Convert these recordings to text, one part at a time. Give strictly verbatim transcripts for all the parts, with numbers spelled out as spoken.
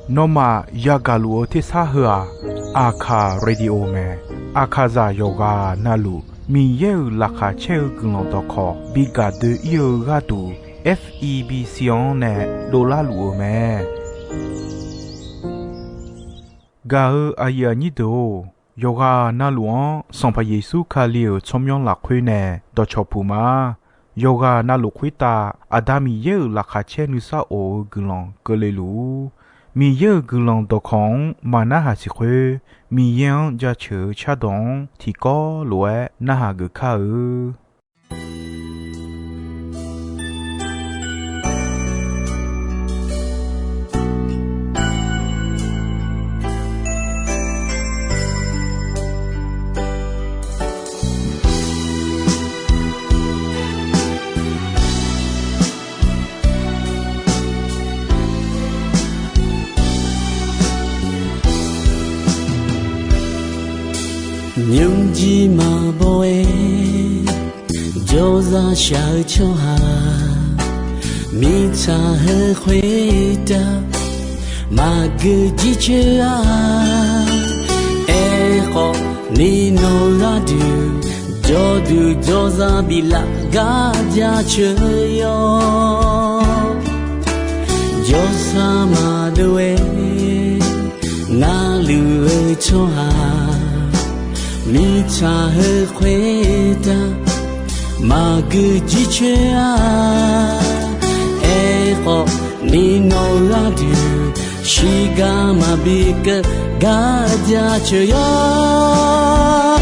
Nawmaf yagaq luf-eu tersar heu-aq, Aqkaq Radio mae. Aqkaqzaq yawqghaq navluf Miqyaer-euq laqkhaq caer-eu guiqlanq dawqkawq bi gaq doe-ir-eu gharduq, F E B C-anr nae dovlar luf-eu mae. Gaq-eu aqyuif aqnyir deuq-or, yawqghaq navluf-anr Sanqpaq Yeqsur Kali-euq tsawrmyanr lafkhoer nae dawqcawq puq ma. Yawqghaq navluf khoertav Aqda Miqyaer-euq laqkhaq caer nuisar of-eu guiqlanq keuvle luf-ur. Miqyaer-euq guiqlanq dawqkawq-anr maqnarhaq siq khoer, Miqyaer-anr jaceuq-eu cardawq-anr tiqkawv lof-aer narhaq geuf kar-eu. Nymrjir maqbaw-aer jawrzaq shaq-eu tsawrhaq, mirtsaq heu khoertav maqgeu jircoer-a. Aerkhawf, ni nawq gharduq jawrduq jawrzaq biflaf gar jaceuq yawr. Jawrsar maqdov-aer narluf-eu tsawrhaq, mirtsaq heu khoertav maqgeu jircoer-a. Aerkhawf, ni nawq gharduq shiqgar maqbi keuv gar jaceuq yawr.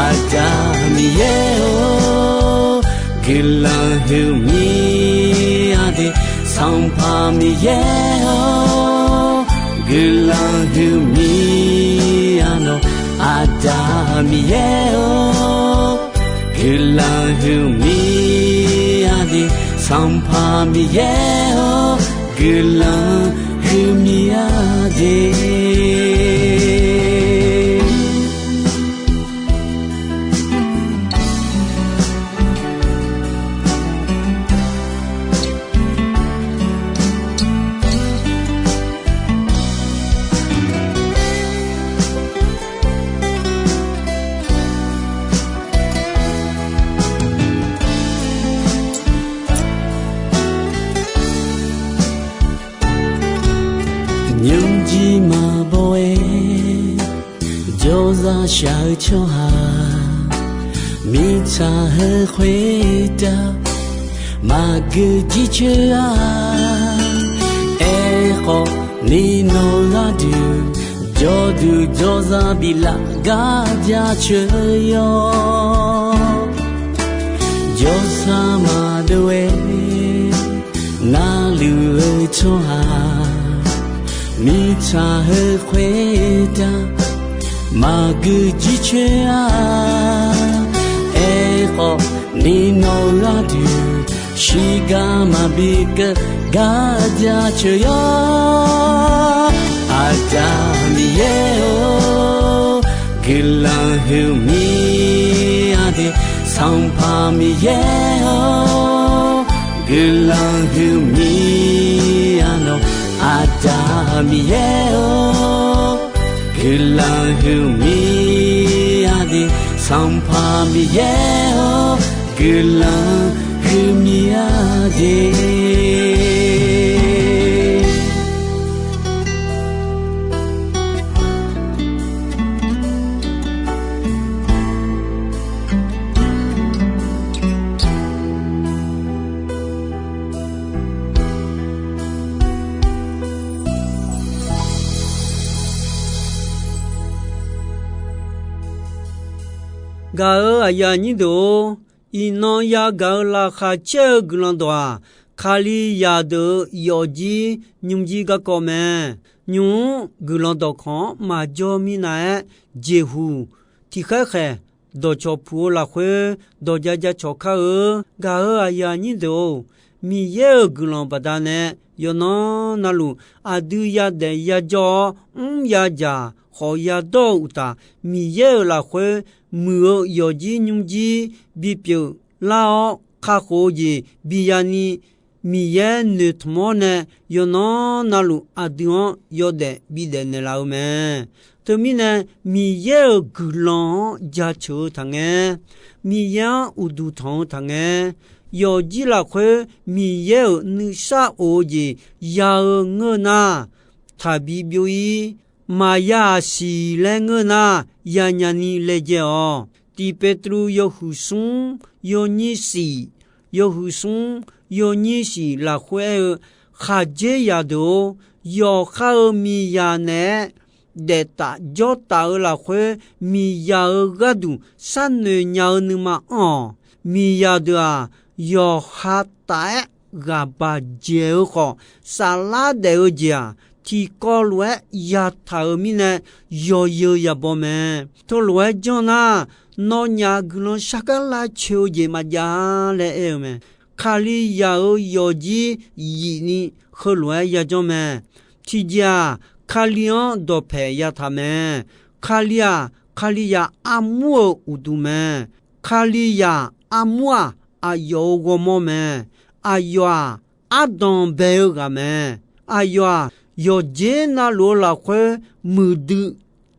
Aqda Miqyaer-or, guiqlanq huiqmya de. Sanqpaq Miqyaer-or, guiqlanq huiqmya nawq. Aqda Miqyaer-or, guiqlanq huiqmya de. Sanqpaq Miqyaer-or, guiqlanq huiqmya de. Nymrjir maqbaw-aer jawrzaq shaq-eu tsawrhaq, mirtsaq heu khoertav maqgeu jircoer-a. Aerkhawf, ni nawq gharduq jawrduq jawrzaq biflaf gar jaceuq yawr. Jawrsar maqdov-aer narluf-eu tsawrhaq, mirtsaq heu khoertav maqgeu jircoer-a. Aerkhawf, ni nawq gharduq shiqgar maqbi keuv gar jaceuq yawr. Aqda Miqyaer-or, guiqlanq huiqmya de. Sanqpaq Miqyaer-or, guiqlanq huiqmya nawq. Aqda Miqyaer-or, guiqlanq huiqmya de. Sanqpaq Miqyaer-or, guiqlanq huiqmya de. Gaq-euq aqyuif aqnyir deuq-or, iqnan yagaq-euq laqkhaq caer-eu guiqlanq dawq-aq, Kalizaq deuq-euq yawfjir nymrjir garkawv mae. Nymq-mr guiqlanq dawqkawq-anr maqjawr minav-aer, jeqhuq tiqkhaer khaeq dawqcawq puq-eu lafkhoer dawq ja ja cawq kar-eu. Gaq-euq aqyuif aqnyir deuq-or, Miqyaer-euq guiqlanq baqdanae yawqnan navluf aqdui yadaef yajawr-awr, mr yadzaq khawf yadawr-eu uqtaf, Miqyaer-euq lafkhoer muiq-eu yawfjir nymrjir bipyeuf lar-awr, kakhof-eu jeq bi yani Miqyaer noeqtmq-awr nae yawqnan navluf aqdui-anr yawdaef bidaef naeqlaf-eu mae. Teumirnae, Miqyaer-euq guiqlanq-anr jaceuq-eu taqngae, Miqyaer-anr uqduq tanq-eu taqngae, yawqjir lafkhoer Miqyaer-euq nuisar of-eu jeq ya-eu ngeur nar, taqbi byov-ir. Maqya-aq siq laer ngeur nar, yanya ni laejae-awq. Tiq Petru yawhuiq smr yawnyir siq, yawhuiq smr yawnyir siq lafkhoer aer-eu, khaqdzerzaq deuq-or, yawqha-euq miqzaq naeq-aer daeftaf jawrtaf-eu lafkhoer, miqzaq-euq gharduq sharnoeq nya-eu nuima anr-awq. Miqzaq deuq-aq, yawqha taf-aer ghaq baq dzaeq-eu khawf, saflar daef-eu jeq-aq, tiqkawv lof-aer yataq-euq mirnae, yawzeu yabaw mae. Teulof-aer janr nar, nawnyaf guiqlanq shar gar lavcoeq-eu jeq maqjav laer aer-eu mae. Kalizaq-euq yawqjir yifni heulof-aer yajanr mae. Tiqjeq-aq, Kali-anr dawqpaeq yataq mae. Kali-aq, Kalizaq armur-euq uqduq mae. Kalizaq armur-aq, aqyawf-euq ghawrmawr mae. Aqyawf-aq, ardanq bae-eu ghaq mae. Aqyawf-aq, yawqjeq navluf-eu lafkhoer muiqdui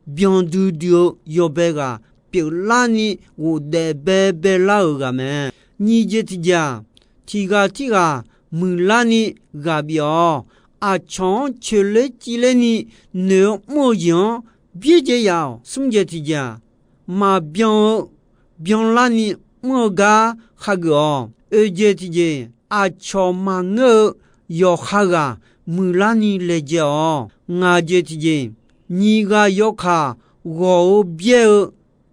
byan duidui-eu yawbae ghaq, pyeuflarni ghofdaef baebae lar-euq ghaq mae. Nyiq jeq tiqjeq-aq, tiq ghaq tirghaq muiqlarni ghaq bif-awq. Aqcawq-anr coeqler civlerni noeq-eu mr-eu jeq-anr byaerdzae yaf-awq. Smr jeq tiqjeq-aq, maqbyan-eu byanlarni mr-eu gar hageuf-awq. Oeq jeq tiqjeq, aqcawq maqngeur-eu yawqha ghaq muiqlarni laejae-awq. Ngaq jeq tiqjeq, nyiq ghaq yawkaq ghawq-eu byaer-eu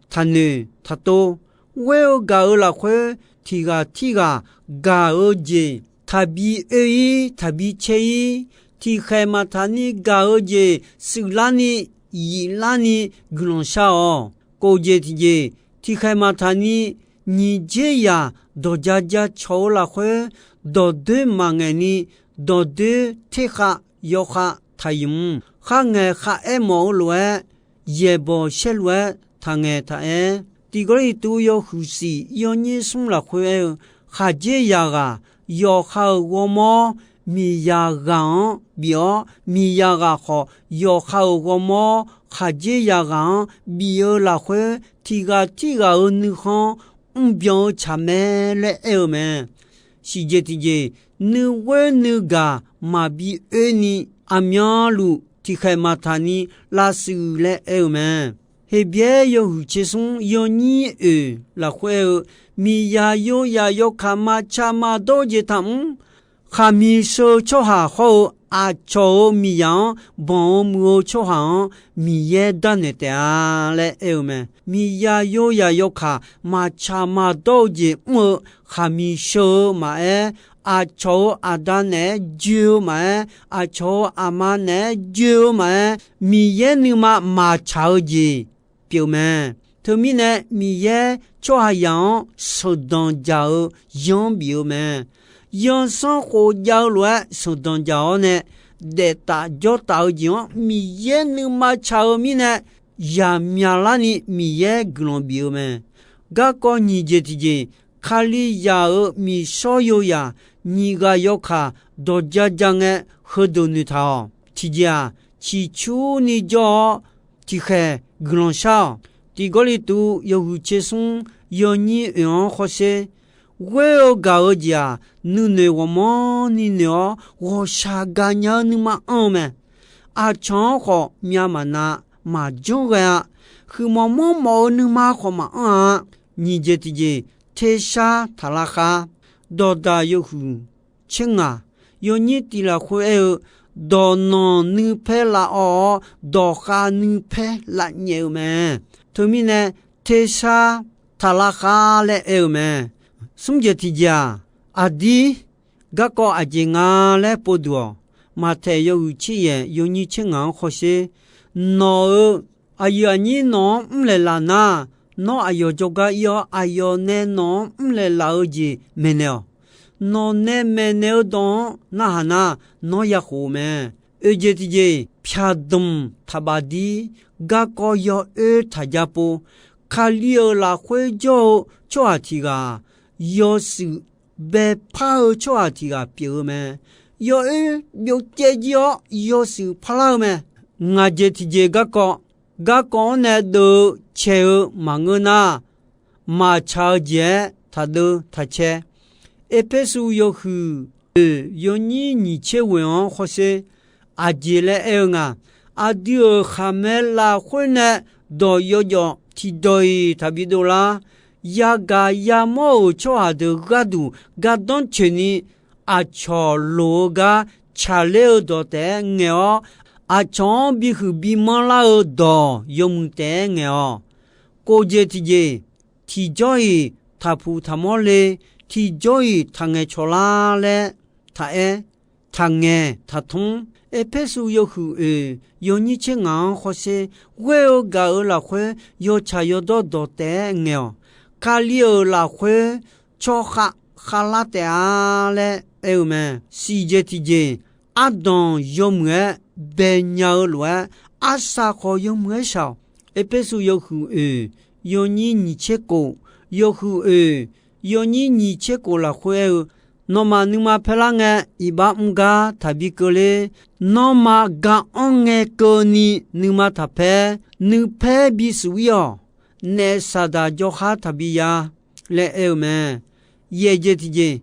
taqnoeq taqtov. Ghoer-eu gaq-euq lafkhoer tiq ghaq tirghaq gaq-eu jeq taqbi oe-ir taqbi caer-ir. Tiqkhaeq maqtaq ni gaq-eu jeq shuiflarni yiflarni guiqlanq shar-awq. Kof jeq tiqjeq, tiqkhaeq maqtaq ni nyiq dzer yaq dawqja ja cawq-eu lafkhoer, dawqdoer maqngaeq ni dawqdoer terkhav yawkhav taqyamq. Kharngaeq kharaer mawf-eu lof-aer, yaeqbawq saerlu-aer taqngaeq taqaer. Tiq Gawrliqtu yawhuiq siq yawnyir smr lafkhoer aer-eu, khaqdzerzaq ghaq yawqha-euq ghawrmawr miqzaq ghaq-anr bif-awr, miqzaq ghaq khawf yawqha-euq ghawrmawr khaqdzerzaq ghaq-anr bif-eu lafkhoer, tiq ghaq tirghaq-euq nuikhanr mrbyan-eu tsaq mae laer aer-eu mae. Shiq jeq tiqjeq, nuighoer nuigaq maqbi oerni, aqmyanluf tiqkhaeq maqtaq ni lavshuif laer aer-eu mae. Heqbyaer yawhuiq tser smr yawnyir oeq lafkhoer aer-eu, miqzaq yozaq yawkaq maqtsaq maqdawr-eu jeq taqmr. Khaqmiq sheu-eu tsawrhaq hawr-eu aqcawq-euq miqzaq-anr banq-eu muiq-eu tsawrhaq-anr Miqyaer darnaeq taef-a laer aer-eu mae. Miqzaq yozaq yawkaq maqtsaq maqdawr-eu jeq mr-eu khaqmiq sheu-eu maqaer, aqcawq-euq aqda naeq-aer joe-eu maqaer, aqcawq-euq aqma naeq-aer joe-eu maqaer, Miqyaer nuima maqtsaq-eu jeq pyeuf mae. Teumirnae Miqyaer tsawrhaqzaq-anr sheuqdanq jaq-eu yanr bif-eu mae. Yansanr khof jav-eu lof-aer sheuqdanq jaq-awr nae, daeftaf jawrtaf-eu jeq-anr Miqyaer nuima tsaq-eu mirnae, yaqmyaq larni Miqyaer guiqlanq bif-eu mae. Garkawv nyiq jeq tiqjeq, Kalizaq-euq miqshawr yozaq nyiq ghaq yawkaq dawqja ja ngae, heudeuq noeqtaq-awq. Tiqjeq-aq, ciqcurni jawr-awr tiqkhaeq guiqlanq shar-awq. Tiq Gawrliqtu yawhuiq tser smr yawnyir oeq-anr hawsher. Ghoer-eu gaq-eu jeq-aq, nuinoeq ghawqmanrni noeq-awr ghawqshaq gaqnya-eu nuima anr-eu mae. Aqcawq-anr khawf myav maqnav, maqjanr ghae-a. Huiqmawf manrmawf-eu nuima khawf maqanr-a. Nyiq jeq tiqjeq, tersar taq lavkhav. Dawqdaq yawhuiq tser ngaq yawnyir tiq lafkhoer aer-eu, dawqnanq nuipaer lavawv-awr, dawqkhav nuipaer lavnyaef-eu mae. Teumirnae, tersar taq lavkhav laer aer-eu mae. Smr jeq tiqjeq-aq, aqdir garkawv aqjeq nga laer povduq-awq. Maqtaeq yawhuiq tser yaeq yawnyir tser ngaq-anr hawsher. Nawq-euq aqyuif aqnyir nawq-anr mrlaeq laf nar, nawr aqyawf jawrgar ir-awr, aqyawf nae nawq-anr mrlaeq laf-eu jeq maeqnaeq-awq. Nawq nae maeqnaeq-eu dawq-anr narhaq nar, nawr yakhof-eu mae. Oeq jeq tiqjeq, pyaqdmq taq bafdir, garkawv yawoer taq ja pov. Kali-euq lafkhoer jawr-eu tsawrhaq tiq ghaq-aq, yawshuif baepar-eu tsawrhaq tiq ghaq pyeuf-eu mae. Yawoer byovcaev jir-awr yawshuif parlar-eu mae. Ngaq jeq tiqjeq garkawv, garkawv-anr nae deuv-eu caeq-eu maqngeur nar, maqtsaq-eu jeq-aer taqdeuv taqcae. Erpersu yawhuiq oeq yawnyir nyiq tser ghoeq-anr hawsher, aqjeq laer aer-eu nga. Aqdui-euq khaqmae lafkhoer nae dawq yawjawf tiqdawq-iq taqbi dovlar. Yagaq yamawr-euq tsawrhaq deuq gharduq gardanr coeqni, aqcawq loq-eu gar tsaqler-eu dawq taef-aer ngaeq-awr, aqcawq-anr bihuiq bimanr lar-eu dawq yawmuiq taef-aer ngaeq-awq. Kof jeq tiqjeq, tiqjawr-iq taqpuq taqmawr le, tiqjawr-iq taqngaeq cawq lar laer taq-aer, taqngaeq taqtmr. Erpersu yawhuiq oeq yawnyir tser ngaq-anr hawsher, ghoer-eu gaq-euq lafkhoer yawtsaq yawdawr dawq taef-aer ngaeq-awq. Kali-euq lafkhoer tsawrkhav khavlar taef-a laer aer-eu mae. Siq jeq tiqjeq, ardanq yawmuiq-aer baenya-eu lof-aer, arsaq khawf yawmuiq-aer shaq-awq. Erpersu yawhuiq oeq yawnyir nyiq tser kof, yawhuiq oeq yawnyir nyiq tser kof lafkhoer aer-eu, nawmaf nuima paer lar ngae, iqbax mr gar taqbi keuvler. Nawmaf ga-anr ngae keuvni nuima taqpaer, nuipaer bishuf ir-awq. Naef saqdaq jawrkhar taqbi ya laer aer-eu mae. Yaeq jeq tiqjeq,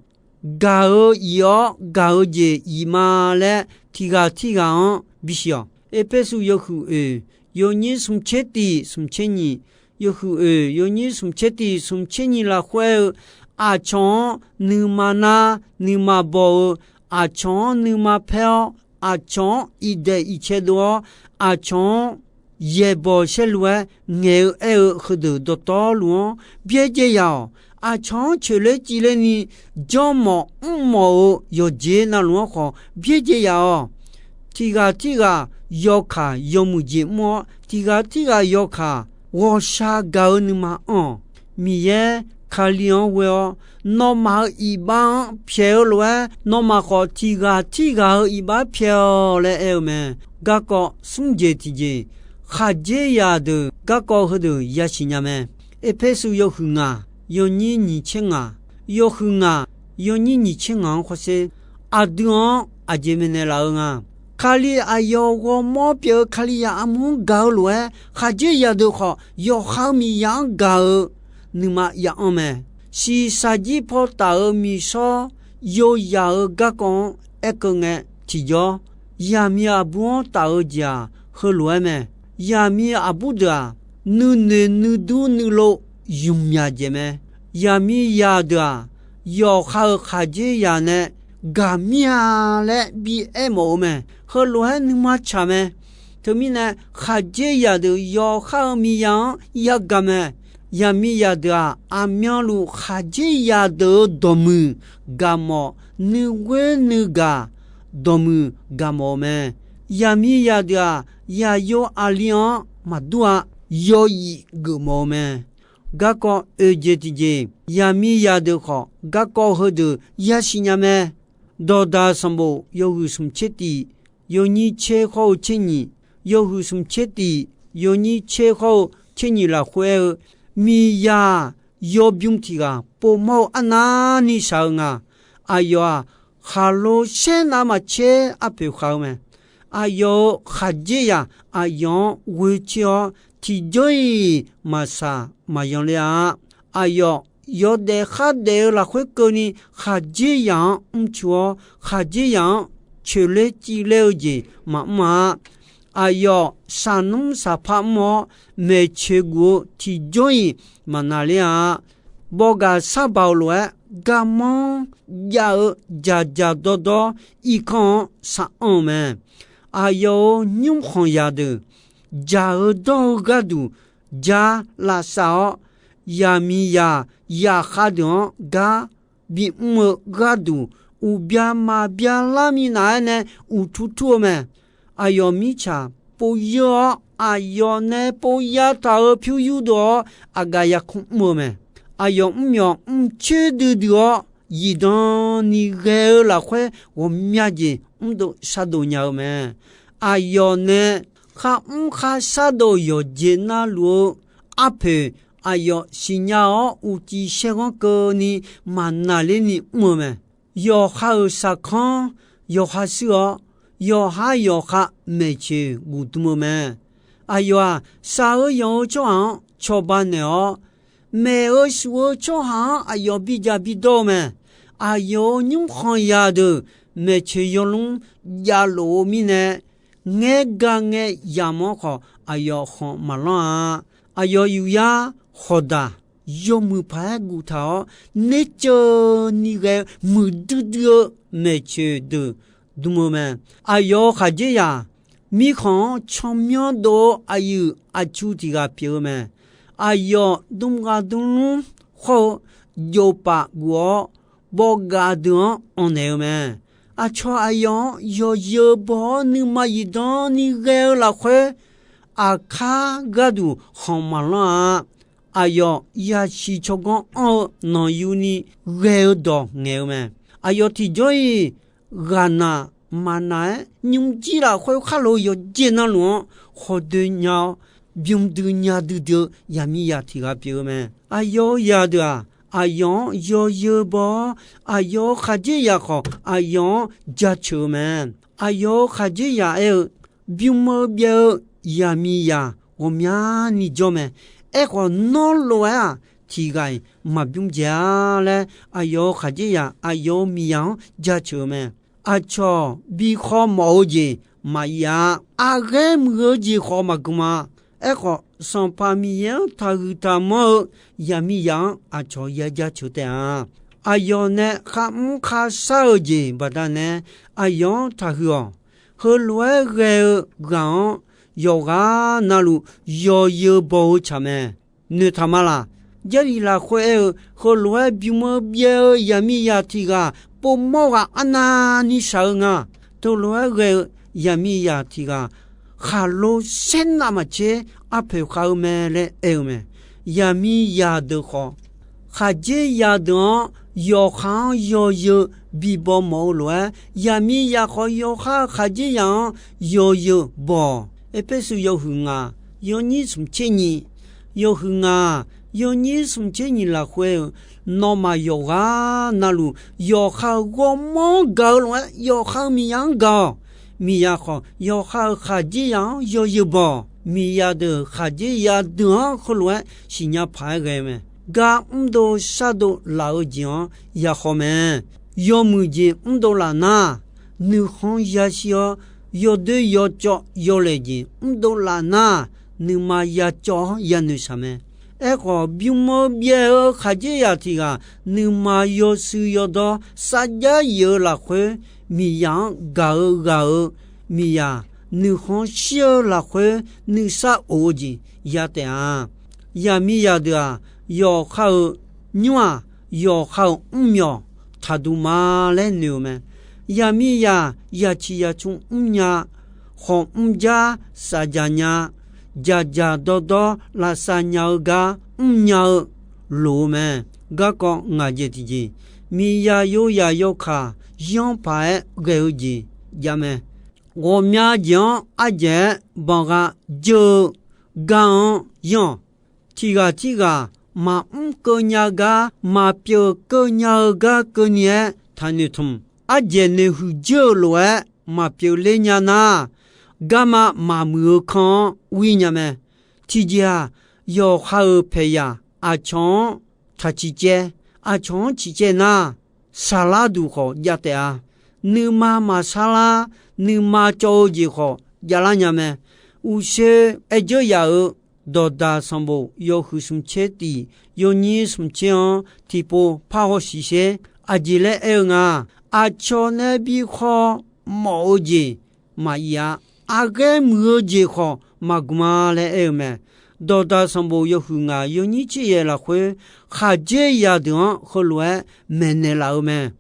gaq-eu iq-awr gaq-eu jeq iq ma laer tiq ghaq tirghaq-anr bisiq-awq. Erpersu yawhuiq oeq yawnyir smq tser tiq smq tser nyiq, yawhuiq oeq yawnyir smq tser tiq smq tser nyiq lafkhoer aer-eu, aqcawq-anr nuima nar nuima baw-eu, aqcawq-anr nuima paer-awr, aqcawq-anr iqdaeq iqcae dov-awr, aqcawq-anr yaeqbawq saerlu-aer ngaeq-eu aer-eu heudeuq dawqtawvluf-anr byaerdzae yaq-awq. Aqcawq-anr coeqler civler ni jawrmawf mrmawf-eu yawqjeq navluf-anr khawf byaerdzae yaq-awq. Tiq ghaq tirghaq yawkaq yawmuiq jeq mr-awr, tiq ghaq tirghaq yawkaq ghawqshaq gaq-eu nuima anr-awq. Miqyaer Kali-anr ghoe-awr, nawmaf-euq iqbax-anr pyaeq-eu lof-aer, nawmaf khawf tiq ghaq tirghaq-euq iqbax pyaeq-awq laer aer-eu mae. Garkawv smr jeq tiqjeq, khaqdzerzaq deuq garkawv heudeuq yasiq nya mae. Erpersu yawhuiq ngaq yawnyir nyiq tser ngaq, yawhuiq ngaq yawnyir nyiq tser ngaq-anr hawsher, aqdui-anr aqjeq maeqnaeq laf-eu nga. Kali aqyawf ghawrmawr pyeuf-eu Kalizaq armur-anr gaq-eu lof-aer, khaqdzerzaq deuq khawf yawqha-eu miqzaq-anr gaq-eu nuima ya anr mae. Shiqshaq jir paw taf-euq miqshawr yoyaq-eu garkawv-anr aerkeuv ngae tiqjawr, yaqmiq aqbur-anr taf-eu jeq-aq, heulof-aer mae. Yaqmiq aqbur deuq-aq, nuinoeq nuidur nuilov ymq myaq dzaeq mae. Yaqmiqzaq deuq-aq, yawqha-euq khaqdzerzaq nae gaq mir-a laer bi aermawf-eu mae. Heulof-aer nuima tsaq mae. Teumirnae, khaqdzerzaq deuq yawqha-euq miqzaq-anr yagaq mae. Yaqmiqzaq deuq-aq, aqmyanluf khaqdzerzaq deuq-euq dawqmuiq gaqmawf, nuighoer nuigaq dawqmuiq gaqmawf-eu mae. Yaqmiqzaq deuq-aq, yaqyo aqli-anr maqdur-a, yawzif geufmawf-eu mae. Garkawv oeq jeq tiqjeq, yaqmiqzaq deuq khawf garkawv heudeuq yasiq nya mae. Dawqdaq sanqbof yawhuiq smq tser tiq, yawnyir tser khawr-eu tser nyiq, yawhuiq smq tser tiq, yawnyir tser khawr-eu tser nyiq lafkhoer aer-eu, miqzaq yawbymr tiq ghaq povmawr-eu arnavni shaq-eu nga. Aqyawf-aq, khaqlo saernav maqtser arpoeq khaq-eu mae. Aqyawf-euq khaqdzerzaq aqyawf-anr ghoe coer-awr, tiqjawr-iq maqsaq maqyan ler-a. Aqyawf yawdaef khardaef-eu lafkhoer keuvni khaqdzerzaq-anr mrcu-awr, khaqdzerzaq-anr coeqler civler-eu jeq maqmr-a. Aqyawf saqnmr saqpar mr-awr, maeqtsoeq guf-eu tiqjawr-iq maqnav ler-a. Bawgaq sar baoq lof-aer garmanr jav-eu dzaqdzaq dawrdawr irkanr-anr sar anr-eu mae. Aqyawf-euq nymrkhanq zaqdeuq dzaq-eu dawr-eu gharduq jar lavsav-awr, yaqmiqzaq zaqkhav deuq-anr gar bimr-eu gharduq, uqbya maqbya lar minav-aer nae uqtur tur-eu mae. Aqyawf mirtsaq pov yeur-awr, aqyawf nae pov yataq-euq pyur yurdov-awr, aqgaf yarkmr mr-eu mae. Aqyawf mrmyawq mrcoer duidui-awr, zifdan ni ghae-eu lafkhoer ghawqmya jeq mrdov shardov nya-eu mae. Aqyawf nae kharmr kharshar dov-euq yawqjeq navluf-eu arpoeq aqyawf siqnya-awr uqcif shaerghanr keuvni maqnaqlerni mr-eu mae. Yawqha-euq saqkanr yawqha shuir-awr, yawqhar yawqha maeqtsoeq guf dm-eu mae. Aqyawf-aq, shaq-eu yanq-eu tsawrhaq-anr cawba naeq-awr, maeq-eu shuf-eu tsawrhaq-anr aqyawf bidzaq bidawr-eu mae. Aqyawf-euq nymrkhanq zaqdeuq maeqtsoeq yawlmr javlof-eu mirnae, ngaer ga ngae yamq-anr khawf aqyawf khanq maqlanr-a. Aqyawf yufyar khawqdaq yawmuiq paq-aer guftaq-awr, nerceuvni ghae-eu muiqdui dui-eu maeqtsoeq deuq dm-eu mae. Aqyawf-euq khaqdzerzaq, mirkhanq-anr tsawrmyanr dov-eu aqyuif aqtsu tiq ghaq pyeuf-eu mae. Aqyawf dm ghaq dm lmr khawr-eu jov paf guf-awr, bawqgaf deuq-anr anqnaeq-eu mae. Aqcawq aqyawf-anr yawzeu baw-awr nuima zifdan ni ghae-eu lafkhoer, aqkar gharduq khanq maqlanr-a. Aqyawf yasiq tsawrganr anr-eu nanqyuni ghae-eu dawq ngaeq-eu mae. Aqyawf tiqjawr-iq ghaqnaq maqnaq-aer, nymrjir lafkhoer khar lof-eu yawqjeq navluf-anr khawdoe nya-awr, bym dui nya duidui-eu yaqmiqzaq tiq ghaq pyeuf-eu mae. Aqyawf-euq zaqdeuq-aq, aqyawf-anr yawzeu baw-awr, aqyawf-euq khaqdzerzaq khawf aqyawf-anr jaceuq-eu mae. Aqyawf-euq khaqdzerzaq aer-eu, bym-eu byaev-eu yaqmiqzaq ghawqmyani jawr mae. Aerkhawf, nawr lof-aer-aq, tiq ghaq-iq maqbymr dzaeq-a laer, aqyawf-euq khaqdzerzaq aqyawf-euq miqzaq-anr jaceuq-eu mae. Aqcawq bi khawf mawf-eu jeq maqir-a. Aqghaer muiq-eu jeq khawf maqgm-a. Aerkhawf, Sanqpaq Miqyaer-anr taqhuiq taqmanr-eu yaqmiqzaq-anr aqcawq ya jaceuq taef-a. Aqyawf nae kharmr kharshar-eu jeq baqdanae aqyawf-anr taqhuiq-awq. Heulof-aer ghae-eu ghaq-anr yawqghaq navluf yawzeu baw-eu tsaq mae. Noeqtaq ma laq? Jarlif lafkhoer aer-eu, heulof-aer bym-eu byaev-eu yaqmiqzaq tiq ghaq povmawr ghaq arnavni shaq-eu nga. Teulof-aer ghae-eu yaqmiqzaq tiq ghaq khaqlo saernav maqtser arpoeq khav-eu mae laer aer-eu mae. Yaqmiqzaq deuq khawf, khaqdzerzaq deuq-anr yawqha-anr yawzeu bibaw mawf-eu lof-aer, yaqmiqzaq khawf yawqha-euq khaqdzerzaq-anr yawzeu baw-awq. Erpersu yawhuiq ngaq, yawnyir smq tser nyiq, yawhuiq ngaq, yawnyir smq tser nyiq lafkhoer-eu, nawmaf yawqghaq navluf yawqha-euq ghawrmawr-anr gaq-eu lof-aer, yawqha-euq miqzaq-anr gaq-awq. Miqzaq khawf, yawqha-euq khaqdzerzaq-anr yawzeu baw-awq. Miqzaq deuq khaqdzerzaq deuq-anr heulof-aer siqnya paq-aer ghae-eu mae. Gar mrdov shardov laf-eu jeq-anr yakhawf mae. Yawmuiq jeq mrdov laf nar, nuikhanr yashir-awr, yawdoer yawcawv yawlaeq jeq mrdov laf nar, nuima yacawv-anr yanoeq shaq mae. Aerkhawf, bym-eu byaev-eu khaqdzerzaq tiq ghaq nuima yawshuif yawdawr sarjax yif-eu lafkhoer, miqzaq-anr gaq-eu ghaq-euq miqzaq nuikhanr shir-eu lafkhoer nuisar of-eu jeq ya taef-a. Yaqmiqzaq deuq-aq, yawqha-euq nymr-aq, yawqha-euq mrmyawq taqduq ma laer noeq-eu mae. Yaqmiqzaq yaciq yacmr mrnya, khawf mrjar safdzaq nya, dzaqdzaq dawrdawr lavsav nya-eu gar mrnya-eu loq-eu mae. Garkawv ngaq jeq tiqjeq, miqzaq yozaq yawkaq yanr paq-aer ghae-eu jeq javmae. Ghawqmya jeq-anr ardzaeq-aer banqgha dzeur-eu gar-anr yanr-awq. Tiq ghaq tirghaq maqmr keuv nya gar, maqpyeuf keuv nya-eu gar keuvni-aer taqnoeq tmq. Ardzaeq noeqhuiq dzeur-eu lof-aer maqpyeuf ler nya nar, garma maqmuiq-eu kan-anr uir nya mae. Tiqjeq-aq, yawqha-euq paeqzaq aqcawq-anr taqciq caev, aqcawq-anr ciq caev nar, saqlar duq khawf jav taef-a. Nuima maqsar lar, nuima cawv-eu jeq khawf javlar nya mae. Uqshoe aer dzeur yaf-euq Dawqdaq sanqbof yawhuiq smq tser tiq, yawnyir smq tser-anr tiqpov parhaw shiq sher. Aqjeq laer aer-eu nga, aqcawq nae bi khawf mawf-eu jeq maqir-a. Aqghaer muiq-eu jeq khawf maqgm-a laer aer-eu mae. Dawqdaq sanqbof yawhuiq ngaq yawnyir tser yaeq lafkhoer, khaqdzerzaq deuq-anr heulof-aer maeqnaeq laf-eu mae.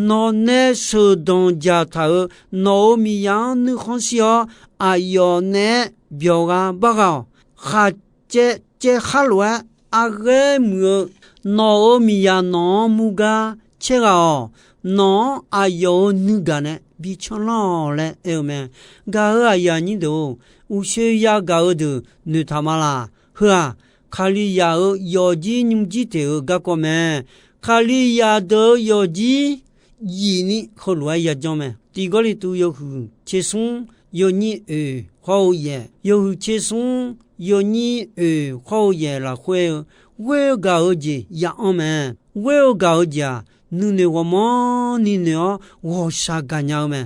Nawq nae sheuqdanq dzaqtaq-euq nawq-euq miqzaq-anr nuikhanr shir-awr, aqyawf naeq-aer byawq gha bar gha-awq. Khaqcaev caev khar lof-aer aqghaer muiq-eu nawq-euq miqzaq nawq-anr mur gar caer ghaq-awq. Nawq-anr aqyawf-euq nuigaq nae bi canlanr-awq laer aer-eu mae. Gaq-euq aqyuif aqnyir deuq-or, uqshoe yagaq-eu deuq noeqtaq ma laq? Heu-aq, Kalizaq-euq yawfjir nymrjir teq-euq garkawv mae. Kalizaq deuq-euq yawfjir yif ni heulof-aer yajanr mae. Tiq Gawrliqtu yawhuiq tser smr yawnyir oeq hawr-eu yaeq, yawhuiq tser smr yawnyir oeq hawr-eu yaeq lafkhoer-eu, ghoer-eu gaq-eu jeq ya anr mae. Ghoer-eu gaq-eu jeq-aq, nuinoeq ghawqmanrni noeq-awr ghawqshaq gaqnya-eu mae.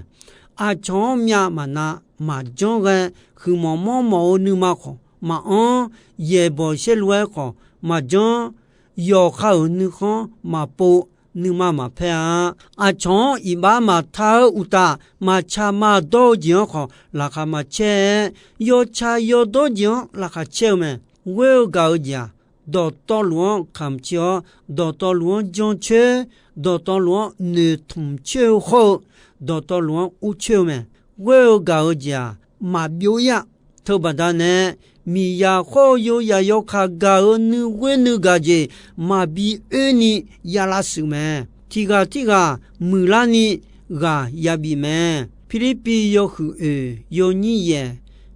Aqcawq-anr myav maqnav maqjanr ghae, huiqmawf mawrmawf-eu nuima khawf maqanr, yaeqbawq saerlu-aer khawf maqjanr, yawqha-euq nuikhanr maqpov, nuima maqpaer-a. Aqcawq-anr iqbax maqta-eu uqtaf, maqtsaq maqdawr-eu jeq-anr khawf laqkhaq maqcaer-aer, yawtsaq yawdawr jeq-anr laqkhaq caer-eu mae. Ghoer-eu gaq-eu jeq-aq, dawqtawvluf-anr kamq caer-awr, dawqtawvluf-anr jancoer, dawqtawvluf-anr noeqtmq coer-eu hawr-eu, dawqtawvluf-anr urcoer-eu mae. Ghoer-eu gaq-eu jeq-aq, maqbyov ir-a. Teubaqda nae, miqzaq khawr-eu yawzaq yawkaq gaq-euq nuighoer nuigaq jeq maqbi oerni ya lavshuif mae. Tiqghaq tirghaq muiqlarni ghaq yabif mae. Pirlirpiv yawhuiq oeq yawnyir yaeq,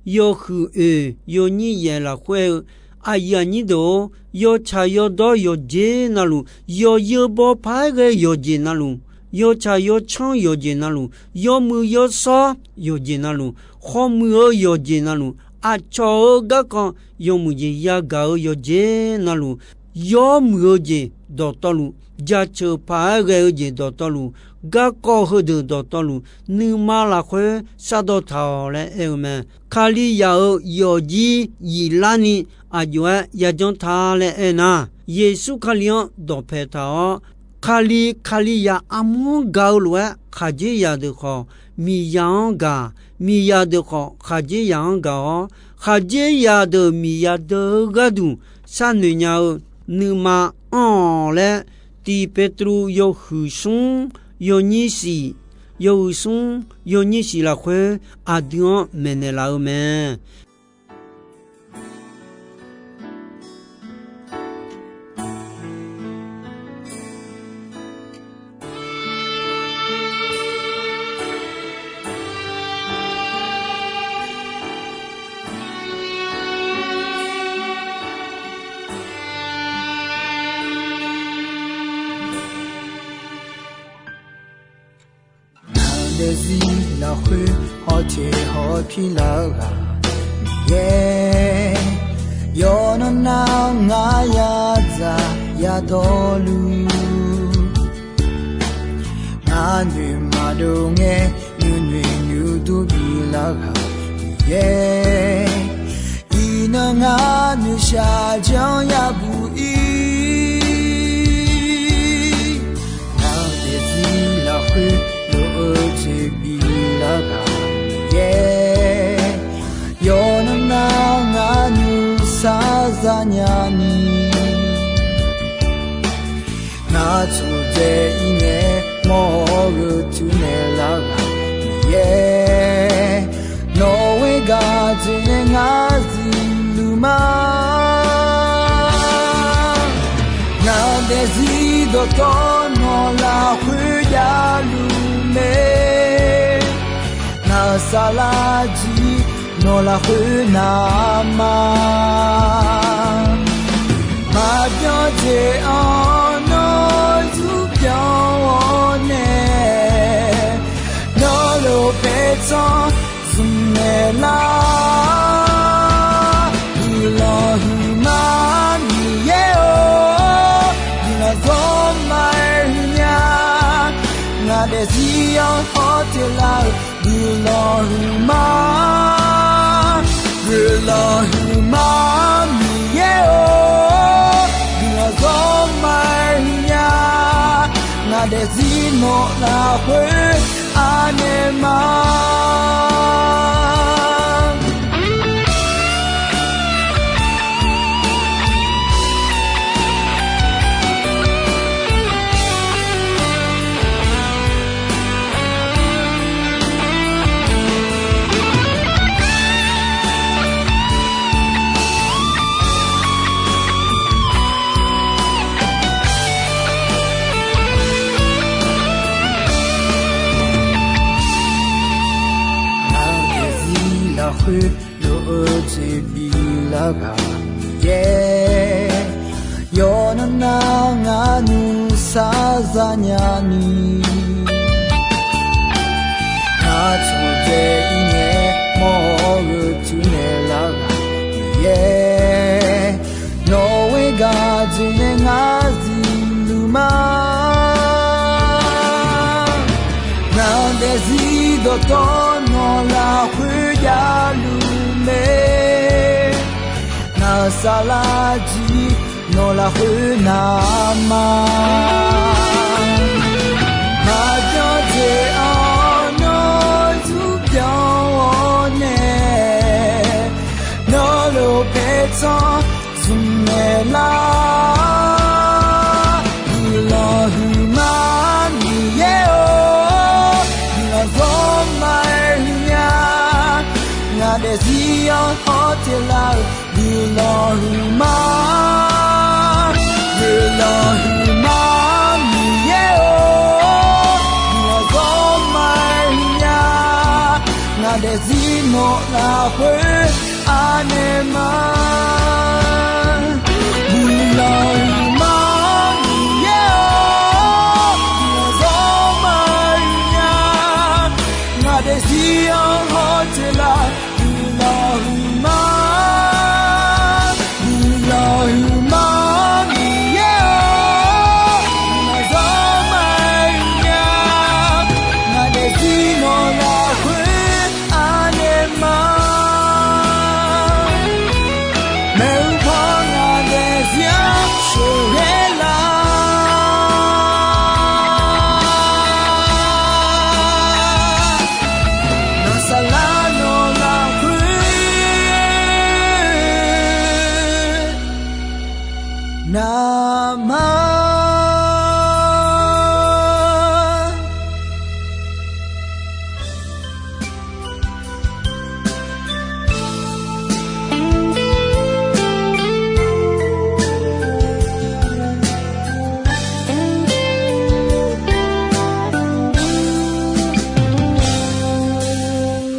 yawhuiq oeq yawnyir yaeq lafkhoer-eu, aqyuif aqnyir deuq-or, yawtsaq yawdawr yawqjeq navluf, yawqyeu baw paq-aer ghae yawqjeq navluf, yawtsaq yawcanr yawqjeq navluf, yawmuiq yawshawr yawqjeq navluf, khawmuiq-eu yawqjeq navluf, aqcawq-euq garkawv yawmuiq jeq yagaq-eu yawqjeq navluf, yawmuiq-eu jeq dawqtawvluf, jaceuq paq-aer ghae-eu jeq dawqtawvluf, garkawv heudeuq dawqtawvluf, nuima lafkhoer shardawr taq-awq laer aer-eu mae. Kalizaq-euq yawfjir yiflarni aqjox-aer yajanr ta laer aernar, Yeqsur Kali-anr dawqpae taq-awr, Kali Kalizaq armur-anr gaq-eu lof-aer, khaqdzerzaq deuq khawf miqzaq-anr gaq, miqzaq deuq khawf khaqdzerzaq-anr gaq-awr, khaqdzerzaq deuq miqzaq deuq-eu gharduq sharnoeq nya-eu nuima anr-awq laer, Tiq Petruv yawhuiq smr yawnyir shif, yawhuiq smr yawnyir shif lafkhoer aqdui-anr maeqnaeq laf-eu mae. Ngaq daefzir lafkhoer hawteq hawpir lar-eu ghaq Miqyaer, yawqnan nar ngar yadzaq yadawrluf, ngar noeqma dov ngae nuinoeq nuidur bif lar-eu ghaq Miqyaer, iqnan ngar noeqshaq janr yabuq ir. Ngaq daefzir lafkhoer lof-eu jeq bif lar-eu ghaq Miqyaer, yawqnan nar ngar nuisar zanya ni, ngar tmqdzae ir ngae mawr-eu tuinaeq lar-eu ghaq Miqyaer, nawq-eu gaq jeq nae ngar zifluf ma. Ngaq daefzir dawqtawv nawq lafkhoer javluf mae. Ngaq-euq saflar jir nawq lafkhoer navma, maqbyan jeq-anr nawr zurbyan-awr nae, nawr lof paertsanr zmq naeq lar. Guiqlanq huiqma Miqyaer-or, guiqlanq zawr ma-aer huiqnya. Ngaq daefzir-anr hawteq lar-eu guiqlanq huiqma, guiqlanq huiqma Miqyaer-or, guiqlanq zawr ma-aer huiqnya. Ngaq daefzir nawq lafkhoer anaeq ma. Ngaq-euq daefzir lafkhoer lof-eu jeq biflar ghaq Aer, yawqnan nar ngar nuisar zanya ni, ngar taqdzae ir ngae mawr-eu tuinaeq lar ghaq Miqyaer, nawq-euq gharduq nae ngar zifluf ma. Ngaq daefzir dawqtawv nawq lafkhoer javluf mae. Ngaq saflar jir nawq lafkhoer navma. Maqbyan dzaeq-awr nawr zmrbyan-awr nae, nawr lof paertsanr zmqmaeq lar. Guiqlanq huiqma Miqyaer-or, guiqlanq zawr ma-aer huiqnya. Ngaq daefzir-anr hawteq lar-euq guiqlanq huiqma. Guiqlanq huiqma Miqyaer-or, guiqlanq zawr ma-aer huiqnya. Ngaq daefzir nawq lafkhoer anaeq ma. Guiqlanq huiqma Miqyaer-or, guiqlanq zawr ma-aer huiqnya. Ngaq daefzir-anr hawteq lar guiqlanq huiqma. Guiqlanq huiqma Miqyaer-or, guiqlanq zawr ma-aer huiqnya. Ngaq daefzir nawq lafkhoer anaeq ma. Maeqhu paw ngaq daefzir-anr sheuqghae lar. Ngaq saflar nawq lafkhoer navma.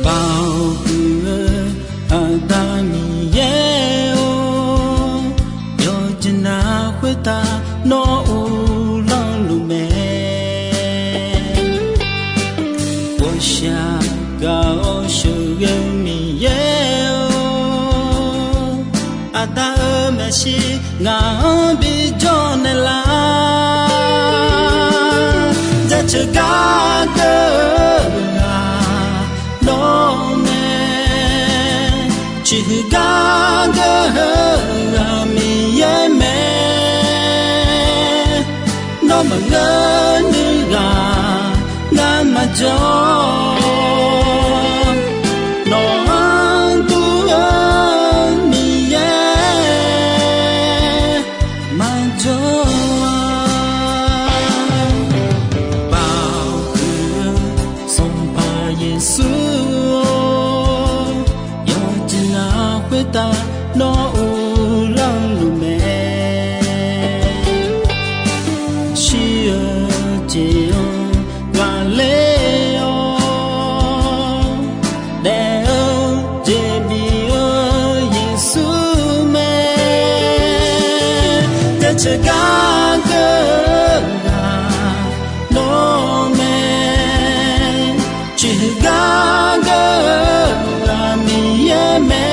Baoq huiq-eu Aqda Miqyaer-or, yawqjeq nav khoertav nawr uvlanr luf mae. Ghawqshaq gaq-awr sheuqghae-eu Miqyaer-or, Aqda-euq maeqshi ngaq-anr bijawr naeqlar. Jaceuq gar geur-eu ghaq nawr mae. Ciqhuiq gar geur-eu ghaq Miqyaer mae. Nawr maqngeur nuiv ghaq ngar maqjawr. Nawq-anr dur-eu Miqyaer maqjawr-a. Baoq huiq-eu Sanqpaq Yeqsur-or, yawqjeq nav khoertav nawr uvlanr luf mae. Shir-eu jeq-anr ghaqler-awr daef-eu jeq bif-eu Yeqsur mae. Jaceuq gar geur-eu ghaq nawr mae. Ciqhuiq gar geur-eu ghaq Miqyaer mae.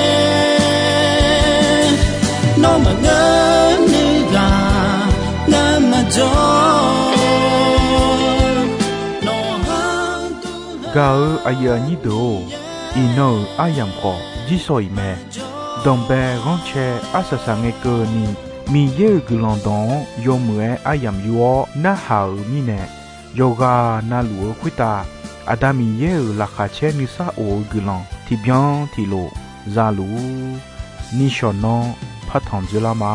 Nawr maqngeur nuiv ghaq ngar maqjawr. Nawq-anr dur-eu gaq-eu aqyuif aqnyir deuq-or, iqnan-euq aryamq khawf jirsawq iq mae. Danqbae ghanrcae arsaq saq ngae keuvni, Miqyaer-euq guiqlanq dawq-anr yawmuiq-aer aryamq yur-awr narhaq-euq mirnae, yawqghaq na luf-eu khoertav Aqda Miqyaer-euq laqkhaq caer nuisar of-eu guiqlanq tiqbyan tiqlof za luf-ur. Nishawq nanr partanq dzoerlar ma.